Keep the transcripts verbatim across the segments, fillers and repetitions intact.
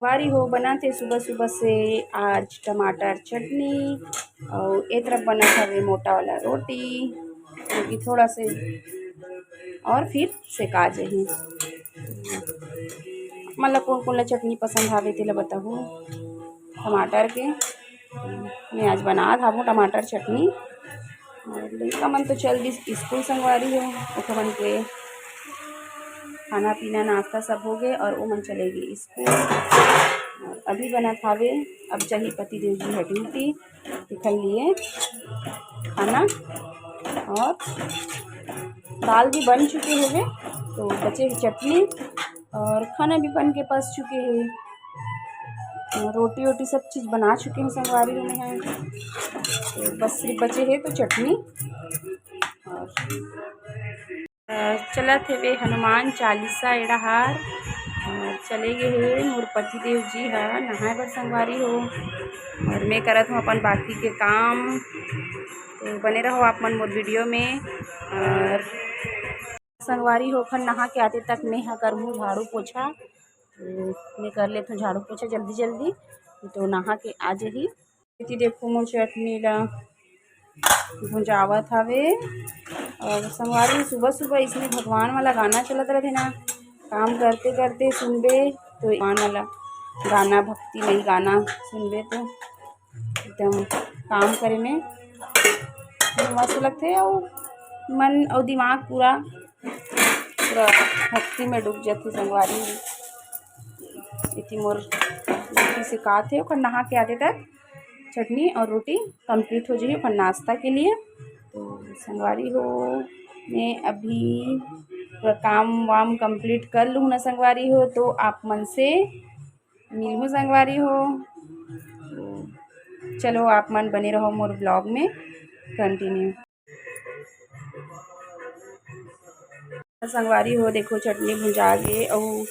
संगवारी हो, बनत हे सुबह सुबह से आज टमाटर चटनी, अउ ए तरफ बनत हवे मोटा वाला रोटी, जो कि थोड़ा से और फिर सेका जही। मतलब कोन कोन ला चटनी पसंद हवे तेला बताहू। टमाटर के मैं आज बनात हवों टमाटर चटनी। और लइका मन तो चल दिस स्कूल संगवारी हो, ओकर मन के खाना पीना नाश्ता सब हो गए और वो मन चले गए स्कूल। और अभी बनत हवे, अब जाही पति देव जी ह ड्यूटी, एकर लिए खाना और दाल भी बन चुके हवे, तो बचे हे चटनी और खाना भी बन के पस चुके हे। रोटी वोटी सब चीज़ बना चुके हैं संगवारी हो मैं। तो बस सिर्फ बचे हे तो चटनी और अ, चलत हेवे हनुमान चालीसा ए डहार। अ, चले गए हे मोर पति देव जी ह नहाए बर संगवारी हो, और मैं करत हूँ अपन बाकी के काम। तो बने रहो आप मन मोर वीडियो में। और संगवारी हो, ओखर नहा के आते तक मैं ह करहूँ झाड़ू पोछा। तो मैं कर लेत हूँ झाड़ू पोछा जल्दी जल्दी, तो नहा के आ जाही। एती देखो मोर चटनी ला भुंजावत हवे। और संगवारी, सुबह सुबह इसने भगवान वाला गाना चलत रहिथे ना, काम करते करते सुनबे तो भगवान वाला गाना, भक्तिमय गाना सुनबे तो एकदम काम करे में मस्त लगथे, अउ मन अउ दिमाग पूरा, पूरा भक्ति में डूब जाथे संगवारी। एती मोर रोटी सेकात हे, ओकर नहा के आते तक चटनी और रोटी complete हो जाही ओकर नाश्ता के लिए। तो संगवारी हो, मैं अभी पूरा काम वाम complete कर लूँ ना संगवारी हो, तो आप मन से मिलहूँ संगवारी हो। तो चलो, आप मन बने रहो मोर vlog में continue। संगवारी हो, देखो चटनी भुंजा गे, अउ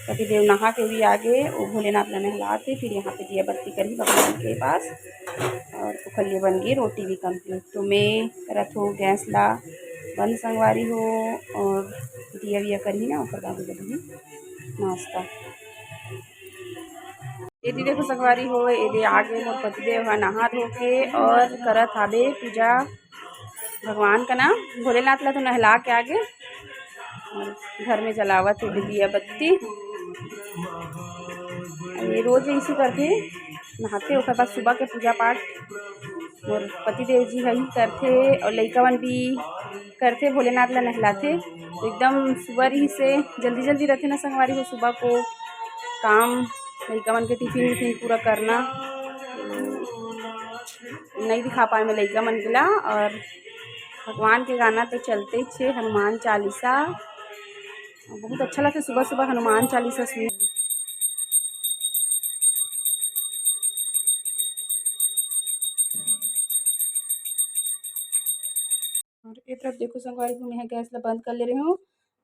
पति देव नहा के भी आ गे, वो भोलेनाथ ला नहला के फिर यहाँ पे दिया बत्ती करही भगवान के पास, और ओखर लिए बन गे रोटी भी complete। तो मैं करत हो गैस ला बंद संगवारी हो, और दिया विया करही ना, ओकर बाद करही नाश्ता। एती देखो संगवारी हो, एदे आगे मोर पतिदेव ह नहा धो के और करत हाबे पूजा भगवान का ना, भोलेनाथ ला तो नहला के आगे और घर में जलावत हे दिया बत्ती। ये रोज ऐसे करके नहाते, ओकर बाद सुबह के पूजा पाठ मोर पतिदेव जी ह ही करथे और लइका मन भी करथे, भोलेनाथ ला नहलाथे। तो एकदम सुबह रही से जल्दी जल्दी रहथे ना संगवारी हो, सुबह को काम लइका मन के टिफिन विफिन पूरा करना, नहीं दिखा पाए मैं लइका मन के ला। और भगवान के गाना तो चलते छे, हनुमान चालीसा बहुत अच्छा लगता है सुबह सुबह हनुमान चालीसा सुन। और ए तरफ देखो संगवारी हो, मैं गैस ला बंद कर ले रही हूँ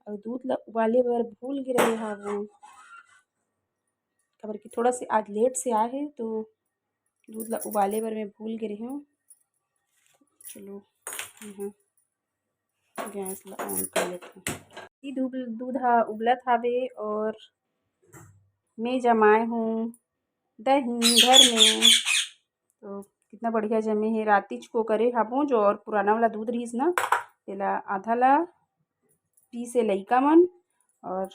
और दूध ला उबाले बर भूल गे रहे हवं, काबर कि थोड़ा से आज लेट से आए हे तो दूध ला उबाले बर मैं भूल गे रही हूँ। चलो यहाँ गैस ला on कर लेते हैं। ये दूध, दूध हा उबलत हावे और मैं जमाए हूँ दही घर में। तो कितना बढ़िया जमे हे, रातीच को करे हाबो जो और पुराना वाला दूध रहीस ना, तेला आधा ला पीसे लइका मन और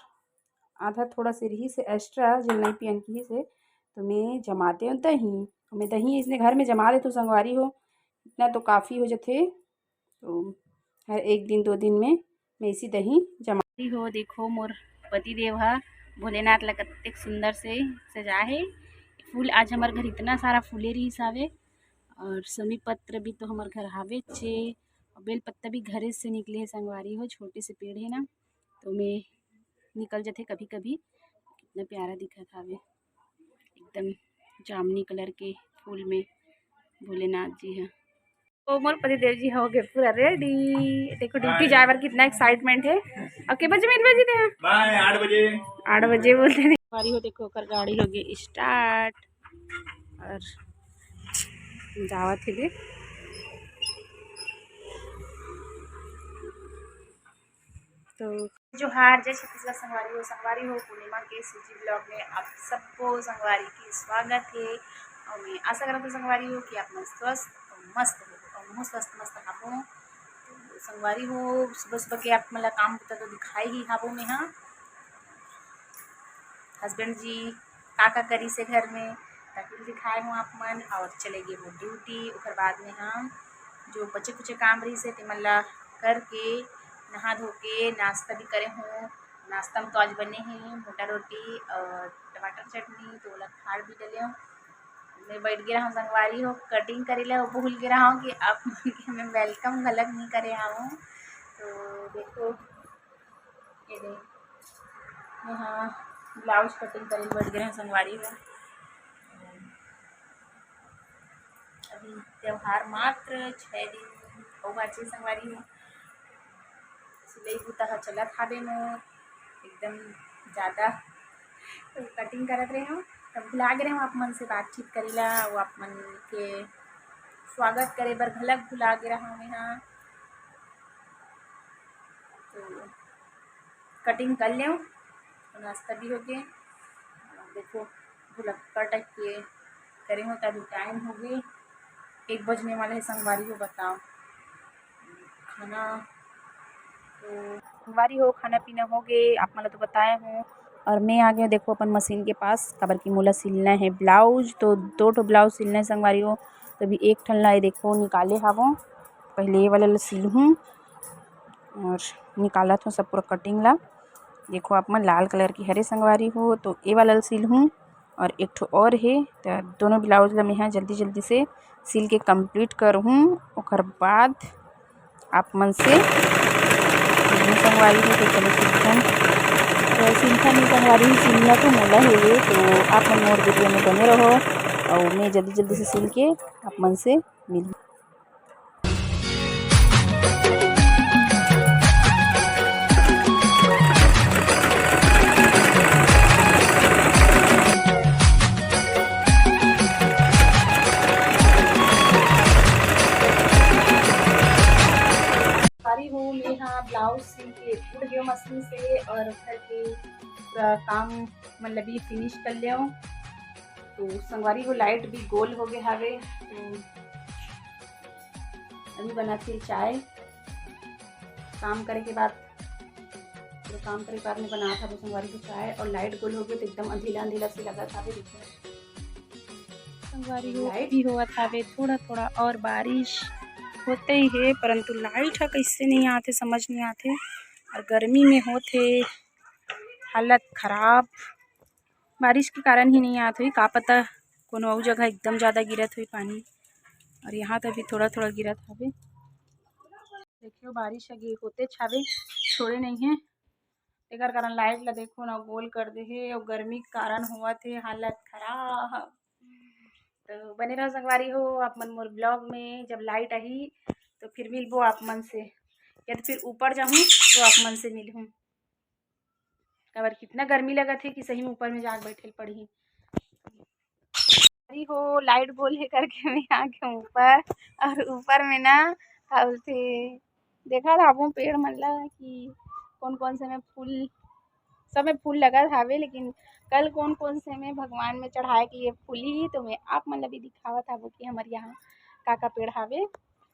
आधा थोड़ा से रहीस हे extra, जेन नई पियन की से, तो मैं जमाते हो दही, मैं दही इसने घर में जमा लेते संगवारी हो, इतना तो काफ़ी हो जाते। तो हर एक दिन दो दिन में मैं इसी दही जमा हो। देखो मोर पति देव हा भोलेनाथ ला कतेक सुंदर से सजा हे। फूल आज हमर घर इतना सारा फूले रहीस हावे और समी पत्र भी तो हमर घर हावे छे, और बेल पत्ता भी घरे से निकले हे संगवारी हो, छोटे से पेड़ है ना, तो मैं निकल जाते कभी कभी। कितना प्यारा दिखत हावे, एकदम जामनी कलर के फूल में भोलेनाथ जी है। तो मोर पति देव जी हो गए पूरा रेडी। देखो ड्यूटी जाए बर कितना एक्साइटमेंट है। और के बजे मिलबे जी ते? बाय, आठ बजे। आठ बजे बोलते हैं। हमारी हो देखो ओकर गाड़ी हो गई स्टार्ट और जावत है। तो जोहार, जय छत्तीसगढ़ संगवारी हो। संगवारी हो, पूर्णिमा के CG vlog में आप सबको संगवारी के स्वागत हे। और मैं आशा करत हूँ संगवारी हो कि आप मन स्वस्थ और मस्त हो और महूँ स्वस्थ मस्त हाबो। तो संगवारी हो, सुबह सुबह के आप मन ला काम बुता तो दिखाए ही हाबो मैं हा। Husband जी का का करिस हे घर में, ताकि दिखाए हूँ आप मन। और चले गे वो duty। ओकर बाद में हम जो बचे कुचे काम रहिस हे, तेमन ला करके, नहा धो के, नाश्ता भी करे हूँ। नाश्ता में तो आज बने हे मोटा रोटी और टमाटर चटनी, तो ओला फाड़ भी डले हूँ। मैं बैठ गे रहूँ संगवारी हो cutting करे ला, वो भूल गे रहूँ कि आप मन के मैं welcome घलक नहीं करे हूँ। तो देखो, ये दे, मैं हा blouse cutting करे बैठ गे रहूँ संगवारी हो। अभी त्योहार मात्र छः दिन अउ बाचे संगवारी हो। सिलाई बूता ह चलत हाबे मोर, एकदम ज़्यादा cutting करत रहे हूँ, तब भुला गे रहे हूँ आप मन से बातचीत करे ला, वो आप मन के स्वागत करे बर घलक भुला गे रहा मैं हा। तो cutting कर लेव, तो नाश्ता भी हो गए। देखो, भुलक्कड़ टाइप के करे हो, तभी टाइम हो गए, एक बजने वाला है संगवारी हो। बताओ, खाना तो संगवारी हो, खाना पीना हो गए, आप मन ला तो बताए हूँ। और मैं आ गए, देखो, अपन मशीन के पास, काबर कि मोला सिलना है ब्लाउज। तो दो ठो ब्लाउज सिलना है संगवारी हो। तो अभी एक ठन ला, ये देखो, निकाले हावों, पहले ये वाला ला सिलहूँ और निकालत हूँ सब पूरा cutting ला। देखो, आप मन, लाल कलर की हरे संगवारी हो, तो ये वाला ला सिलहूँ। और एक ठो और हे, त दोनों ब्लाउज ला मैं हा जल्दी जल्दी से सिल के complete करहूँ, ओकर बाद आप मन से मिलहूँ संगवारी हो। तो चलो सिलथन, तो सिलथन ही संगवारी, सिलना तो मोला हे ये, तो आप मन मोर वीडियो में बने रहो और मैं जल्दी जल्दी से सिल के आप मन से मिलहूँ। संगवारी हो, मैं हा ब्लाउज सिल के उठ गयो मशीन से और घर के पूरा काम मतलब भी finish कर लेव। तो संगवारी हो, लाइट भी गोल हो गए हावे। तो अभी बनात हे चाय, काम करे के बाद, पूरा काम करे के बाद में बनात हावे संगवारी हो चाय। और लाइट गोल हो गए तो एकदम अंधेला अंधेला से लगत हावे। देखो संगवारी हो, लाइट भी होवत हावे थोड़ा थोड़ा, और बारिश होते ही है, परंतु लाइट ह कैसे नहीं आते, समझ नहीं आते। और गर्मी में होते हालत खराब, बारिश के कारण ही नहीं आत होही, का पता कोनो अउ जगह एकदम ज़्यादा गिरत होही पानी, और यहाँ तो अभी थोड़ा थोड़ा गिरत हवे। देखियो, बारिश ह गे-, होते छावे, छोड़े नहीं है, एकर कारण लाइट ला देखो ना, गोल कर दे हे, और गर्मी के कारण होवत हे हालत खराब। तो बने रहो संगवारी हो आप मन मोर ब्लॉग में। जब लाइट आही तो फिर मिलबो आप मन से, या तो फिर ऊपर जाहूँ तो आप मन से मिलहूँ। काबर कितना गर्मी लगत हे कि सही में ऊपर में जाके बैठे ल पड़ही। अरे हो, लाइट गोल हे करके मैं आ गए ऊपर, और ऊपर में ना, का बोलथे, देखत हाबो पेड़ मन ला कि कौन कौन से में फूल, सब में फूल लगत हावे, लेकिन कल कौन कौन से में भगवान में चढ़ाए के लिए फूल ही, तो मैं आप मन ला भी दिखावत हाबो कि हमर यहाँ का का पेड़ हावे।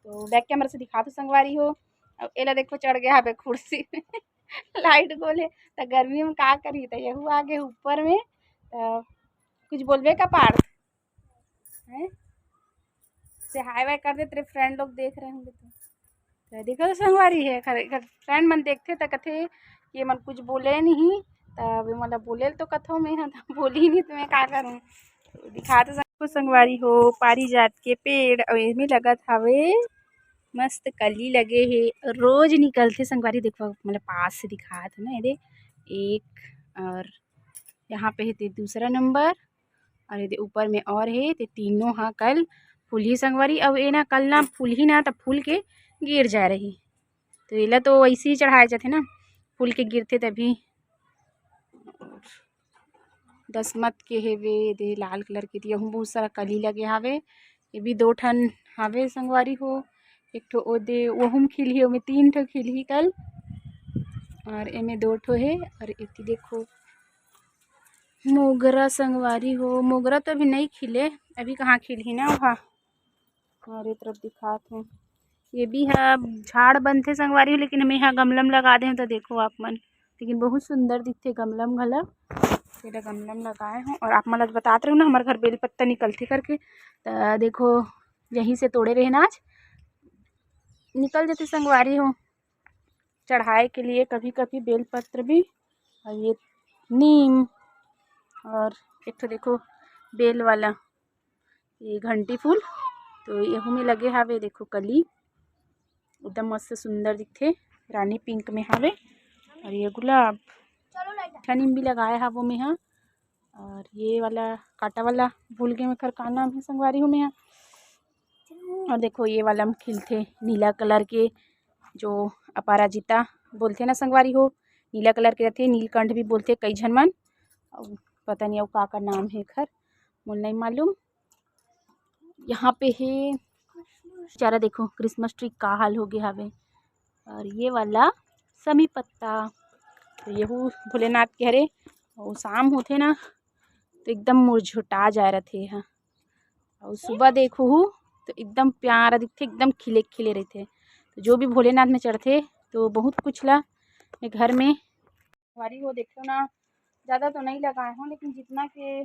तो बैक कैमरा से दिखात हूँ संगवारी हो। अब एला देखो, चढ़ गया हावे कुर्सी में। लाइट गोल हे, त गर्मी में का करही, त यहू आ गए ऊपर में। त कुछ बोलबे का पार्थ? हैं? से हाय वाय कर दे, तेरे फ्रेंड लोग देख रहे होंगे तो। त देखो तो संगवारी हे, एकर, एकर फ्रेंड मन देखथे त कथे कि ये मन कुछ बोले नहीं, त अब ये मन ला बोले ल तो कथो मैं ह, त बोली नहीं त मैं का करूँ? दिखा तो सक-, संगवारी हो, पारिजात के पेड़, अउ एमे लगत हावे मस्त कली लगे हे, रोज निकलथे संगवारी। देखो, मतलब पास से दिखात हे ना, ये दे एक, और यहाँ पे हे ते दूसरा नंबर, और ये दे ऊपर में और हे, ते तीनों हा कल फूलही संगवारी। अउ ए ना कल ना फूलही ना, त फूल के गिर जा रही, तो एला तो ऐसे ही चढ़ाए जाथे ना, फूल के गिरथे तभी। दसमत के हेवे, दे लाल कलर के दिया हूँ, बहुत सारा कली लगे हावे। ये भी दो ठन हावे संगवारी हो, एक ठो ओ दे, ओहू में खिलही, ओमे तीन ठो खिलही कल। और एमे दो ठो हे। और एती देखो मोगरा संगवारी हो, मोगरा तो अभी नहीं खिले, अभी कहाँ खिलही ना ओहा। और ये तरफ दिखात हूँ, ये भी ह झाड़ बनथे संगवारी हो, लेकिन हमें यहाँ गमला में लगा दे हूँ तो देखो आप मन, लेकिन बहुत सुंदर दिखथे गमला में घला। तेला गमला में लगाए हूँ और आप मन ल बतात रहे हूँ ना, हमारे घर बेल पत्ता निकलथे करके। त देखो, यहीं से तोड़े रहे ना आज, निकल जाते संगवारी हो चढ़ाए के लिए कभी कभी बेल पत्र भी। और ये नीम और एक ठो देखो बेल वाला, ये घंटी फूल, तो यहू में लगे हावे। देखो कली एकदम मस्त सुंदर दिखथे, रानी पिंक में हावे। और ये गुलाब, मीठा नीम भी लगाए हावो में हा। और ये वाला कांटा वाला भूल गए मैं, का नाम है संगवारी हो में हा। और देखो ये वाला में खिलथे नीला कलर के, जो अपराजिता बोलथे ना संगवारी हो, नीला कलर के रथे, नीलकंठ भी बोलथे कई झन मन। अउ पता नहीं अउ का का नाम है एखर, मोला नहीं मालूम। यहाँ पे हे, बेचारा देखो क्रिसमस ट्री का हाल हो गया हवे। और ये वाला समी पत्ता, तो यहू भोलेनाथ के हरे। और शाम होथे ना तो एकदम मुरझुटा जाए रथे हा। और सुबह देखहू तो एकदम प्यारा दिखथे, एकदम खिले खिले रहिथे। तो जो भी भोलेनाथ में चढ़थे तो बहुत कुछ ला मैं घर में संगवारी हो देखो ना, ज़्यादा तो नहीं लगाए हूँ, लेकिन जितना के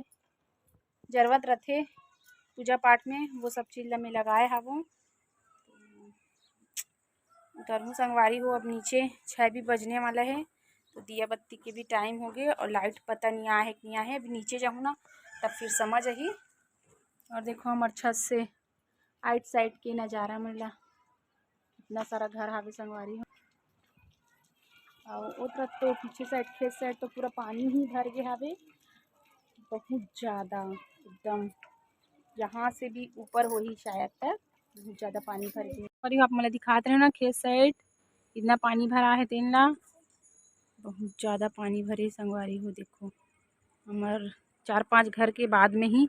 जरूरत रथे पूजा पाठ में वो सब चीज़ ला मैं लगाए हावों। उतरहूँ संगवारी हो, अब नीचे छः भी बजने वाला है, तो दिया बत्ती के भी टाइम हो गए और लाइट पता नहीं आए है कि नहीं आए है। अभी नीचे जाहूँ ना तब फिर समझ आही। और देखो हमर छत से आइट साइड के नज़ारा मन ला, कितना सारा घर हावे संगवारी हो। और ओ तरफ तो पीछे साइड, खेत साइड तो पूरा पानी ही भर गए हावे, बहुत ज़्यादा एकदम, यहाँ से भी ऊपर होही शायद तक, बहुत ज़्यादा पानी भर गए। और ये आप मन ला दिखात रहे ना खेत साइड, इतना पानी भरा है तेन ला, बहुत ज़्यादा पानी भरे संगवारी हो। देखो हमर चार पांच घर के बाद में ही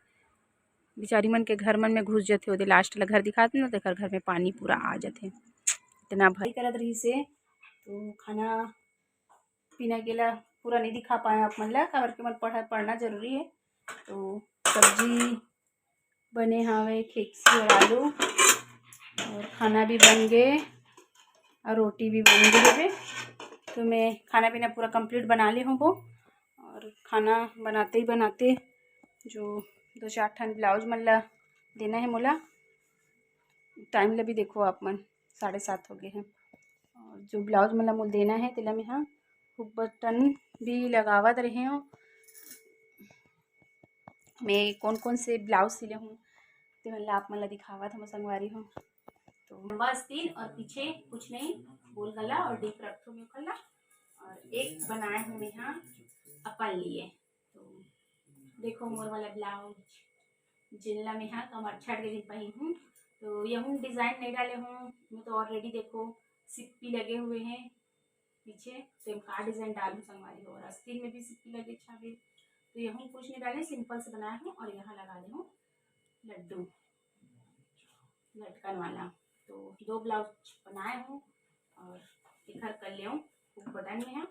बिचारी मन के घर मन में घुस जथे, ओदे लास्ट ला घर दिखात ना, तेकर घर में पानी पूरा आ जथे, इतना भर करत रहिस हे। तो खाना पीना के ला पूरा नहीं दिखा पाए आप मन ला, काबर के मन पढ़ा, पढ़ना जरूरी है। तो सब्जी बने हावे, खेकसी और आलू, और खाना भी बन गए और रोटी भी बन गए हवे। तो मैं खाना पीना पूरा कंप्लीट बना ले हूँ वो, और खाना बनाते ही बनाते जो दो चार ठन ब्लाउज मन ला देना है मोला, टाइम ला भी देखो आप मन, साढ़े सात हो गए हैं। और जो ब्लाउज मन ला मोला देना है तेला मैं हा हुक बटन भी लगावत रहे हूँ। मैं कौन कौन से ब्लाउज सिले हूँ ते मन ला आप मन ला दिखावत हूँ संगवारी हूँ। तो बस तीन और पीछे कुछ नहीं, गोल गला और डीप रखो में गला। और एक बनाए हूँ मैं यहाँ अपन लिए। तो देखो मोर वाला ब्लाउज, जिनला मैं हा कमर छठ के दिन पहिन हूँ, तो यहू डिजाइन नहीं डाले हूँ मैं, तो ऑलरेडी देखो सिप्पी लगे हुए हैं पीछे, तो हम का डिजाइन डालूँ संगवारी हो, और आस्तीन में भी सिप्पी लगे छावे, तो यहू कुछ नहीं डाले, सिंपल से बनाए हूँ। और यहाँ लगा दे हूँ लड्डू लटकन वाला, तो दो ब्लाउज बनाए हूँ और एकर कर ले हूँ बटन में है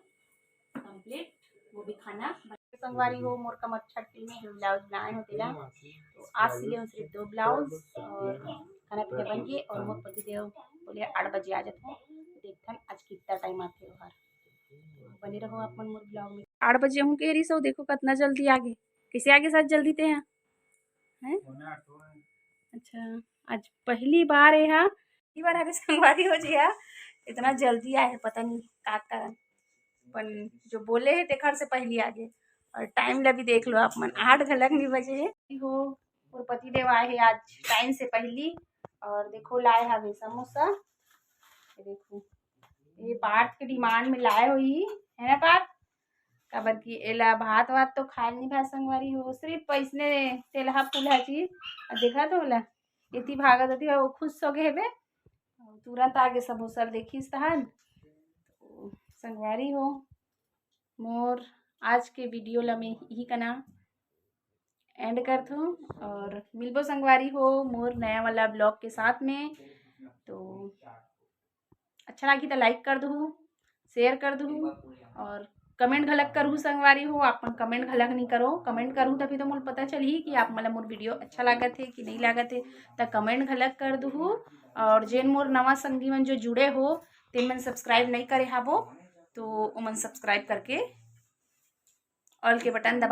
कंप्लीट, वो भी खाना संगवारी हो। मोर कमर छठ के लिए जो ब्लाउज बनाए हो तेला, तो आज सिले हूँ सिर्फ दो ब्लाउज और खाना पीना बन गए। और मोर पति देव बोले आठ बजे आ जाते हैं, तो देखथन आज कितना टाइम आते हो हर। बने रहो आप मन मोर ब्लॉग में। आठ बजे हूँ कह रही सो, देखो कितना जल्दी आगे, कैसे आगे साथ जल्दी ते हैं, हैं? अच्छा, आज पहली बार है, हाँ, पहली बार हरे संगवारी हो जी, हाँ, इतना जल्दी आए है, पता नहीं का कारण, पण जो बोले है तेखर से पहली आगे। और टाइम ला भी देख लो आप मन, आठ घलक नहीं बजे है हो। और पति देव आए है आज टाइम से पहली। और देखो लाए हवे समोसा, ये देखो, ये पार्थ के डिमांड में लाए हुई है ना पार्थ, काबर कि एला भात वात तो खाए नहीं भाई संगवारी हो, सिर्फ पैसने तेलहा फूलहा चीज। और देखा तो ओला एती भागत होती, वो खुश हो गए हेबे, तुरंत आगे समोसा देखिस तहन। तो संगवारी हो, मोर आज के वीडियो ला मैं यही कना एंड करथूँ और मिलबो संगवारी हो मोर नया वाला ब्लॉग के साथ में। तो अच्छा लगी तो लाइक कर दू, share कर दुहू और comment घलक करहू संगवारी हो। आप मन comment घलक नहीं करो, comment करहू तभी तो मोला पता चलही कि आप मन ला मोर video अच्छा लागत हे कि नहीं लागत हे। त comment घलक कर दुहू और जेन मोर नवा संगी मन जो जुड़े हो, तेन मन subscribe नहीं करे हाबो तो ओमन subscribe करके all के button दबा